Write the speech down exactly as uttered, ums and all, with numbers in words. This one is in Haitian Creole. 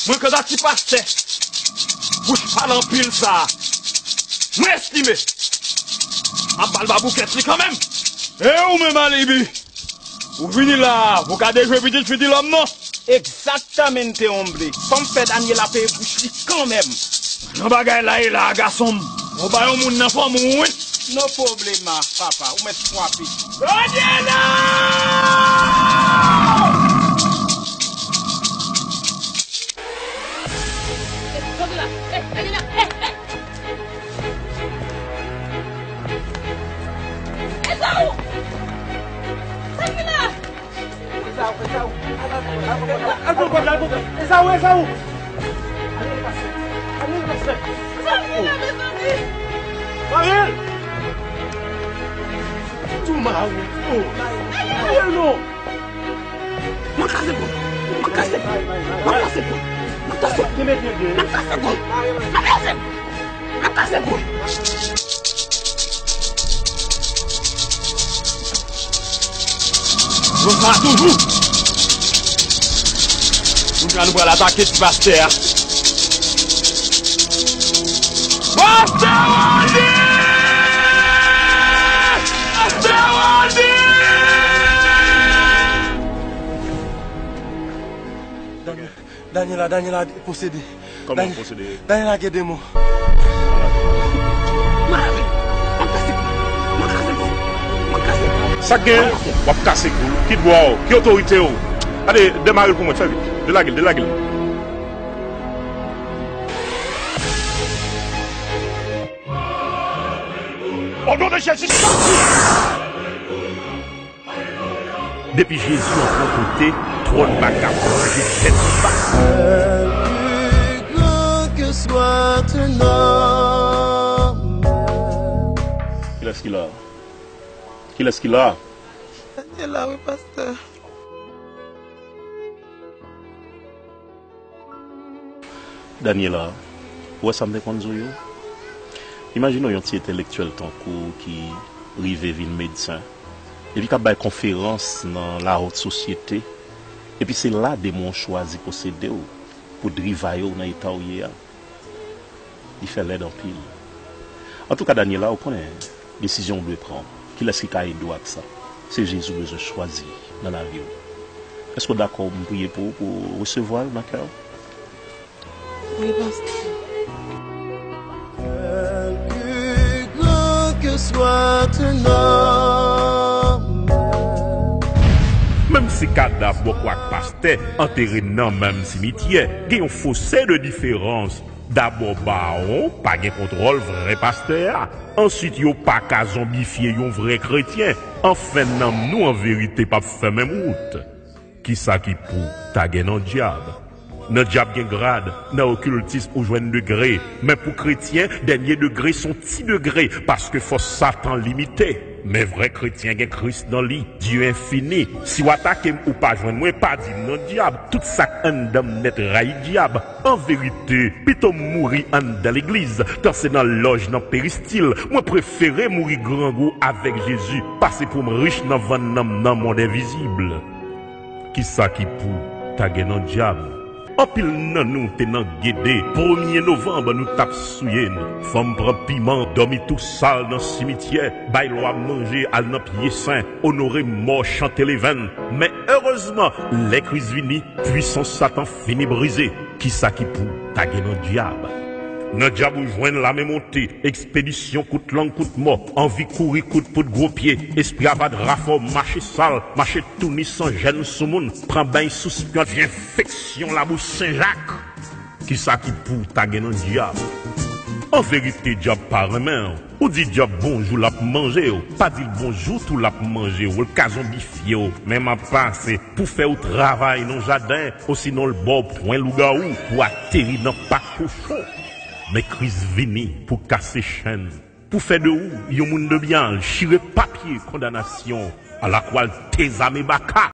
Mwen kanta ti pastè bouch pale anpil sa a, mwen estime m ap ba l baboukèt li kanmenm. E ou menm, Alibi, ou vini la a pou w ka dejwe pitit fi di lòm non? Exactamente, hombre. Fò m fè Daniela peye bouch li kanmenm. Jan bagay la ye la a, gason m, ou ba yon moun nan fanmi w, wi. No problema, papa. Ou mèt frape. Daniela! Daniela! Daniela! Hey, hey! Esaü! Sa ki la? Esaü, Esaü! Al pran kòd la, al pran kòd la! Esaü, Esaü! Ale, pastè! Ale, pastè! Sa ki la, mezanmi? Mariel! Tou Mariel! Oh! Mariel, non! Mwen kase kòd! Mwen kase kòd! Mwen kase kòd! Mwen kase kòd! Mwen kase kòd! Mwen kase kòd! Konsa toujou. Kounye a nou pral atake ti pastè a. Pastè Waldy! Pastè Waldy! Daniela, Daniela posede. Kòman posede? Daniela gen demon. Sa k gen? W ap kase kou l. Ki dwa w? Ki otorite w? Ale, demare l pou mwen, fè vit. Delage l, delage l. O non de Jezi, soti! Depi Jezi antre yon kote, twòn pa ka ranje tèt li ba. Kilès ki la? Kilès ki la? Daniela, wi, pastè. Daniela, ou wè sa m te konn di w yo? Imajine w yon ti entèlektyèl tankou w ki rive vin medsen, epi k ap bay konferans nan la haute société, epi se la demon an chwazi posede w pou drivaye w nan eta w ye a. Li fè lèd anpil. Antouka, Daniela, ou konnen desizyon w dwe pran. Kilès ki ka ede w ak sa? Se Jezi w bezwen chwazi nan lavi w. Èske w dakò m priye pou ou, pou w resevwa l nan kè w? Wi, pastè. Menm si kadav bòkò ak pastè antere nan menm simityè, gen yon fose de diferans. Dabò, bawon pa gen kontwòl vrè pastè a. Answit, yo pa ka zonbifye yon vrè kretyen. Anfen, nanm nou an verite p ap fè menm wout. Kisa ki pou ta gen nan dyab? Nan dyab gen grad, nan okiltis ou jwenn degre, men pou kretyen, dènye degre s on ti degre, paske fòs Satan limite. Men vrè kretyen gen Kris nan li, Dye enfini. Si w atake m, ou pa jwenn mwen, pa di m nan dyab. Tout sa k anndan m nèt rayi dyab. An verite, pito m mouri anndan legliz, tan se nan lòj nan peristil. Mwen prefere mouri grangou avèk Jezi, pase pou m rich nan vann nanm nan mond envizib. Kisa ki pou ta gen nan dyab? Anpil nan nou te nan gede. Premye novanm, nou t ap souye n. Fanm pran piman, dòmi tou sal nan simityè, bay lwa manje, al nan pye sen, onore mò, chante leven. Men erezman, lè Kris vini, pwisans Satan fini brize. Kisa ki pou ta gen nan dyab? Nan dyab ou jwenn lame monte, ekspedisyon kout lang kout mò, anvi kouri kout poud gwo pye, espri a pa t rafò, mache sal, mache touni san jèn sou moun, pran beny sou spyòt, vye enfeksyon labou Sen Jak. Kisa ki pou ta gen nan dyab? An verite, dyab pa renmen w. Ou di dyab bonjou, l ap manje w. Pa di l bonjou tou, l ap manje w. L ka zonbifye w. Men m ap pase pou fè w travay nan jaden, osinon l ba w pwen lougawou pou ateri nan pak kochon. Men Kris vini pou kase chenn, pou fè de ou yon moun de byen, l chire papye kondanasyon, alakwal tezame baka.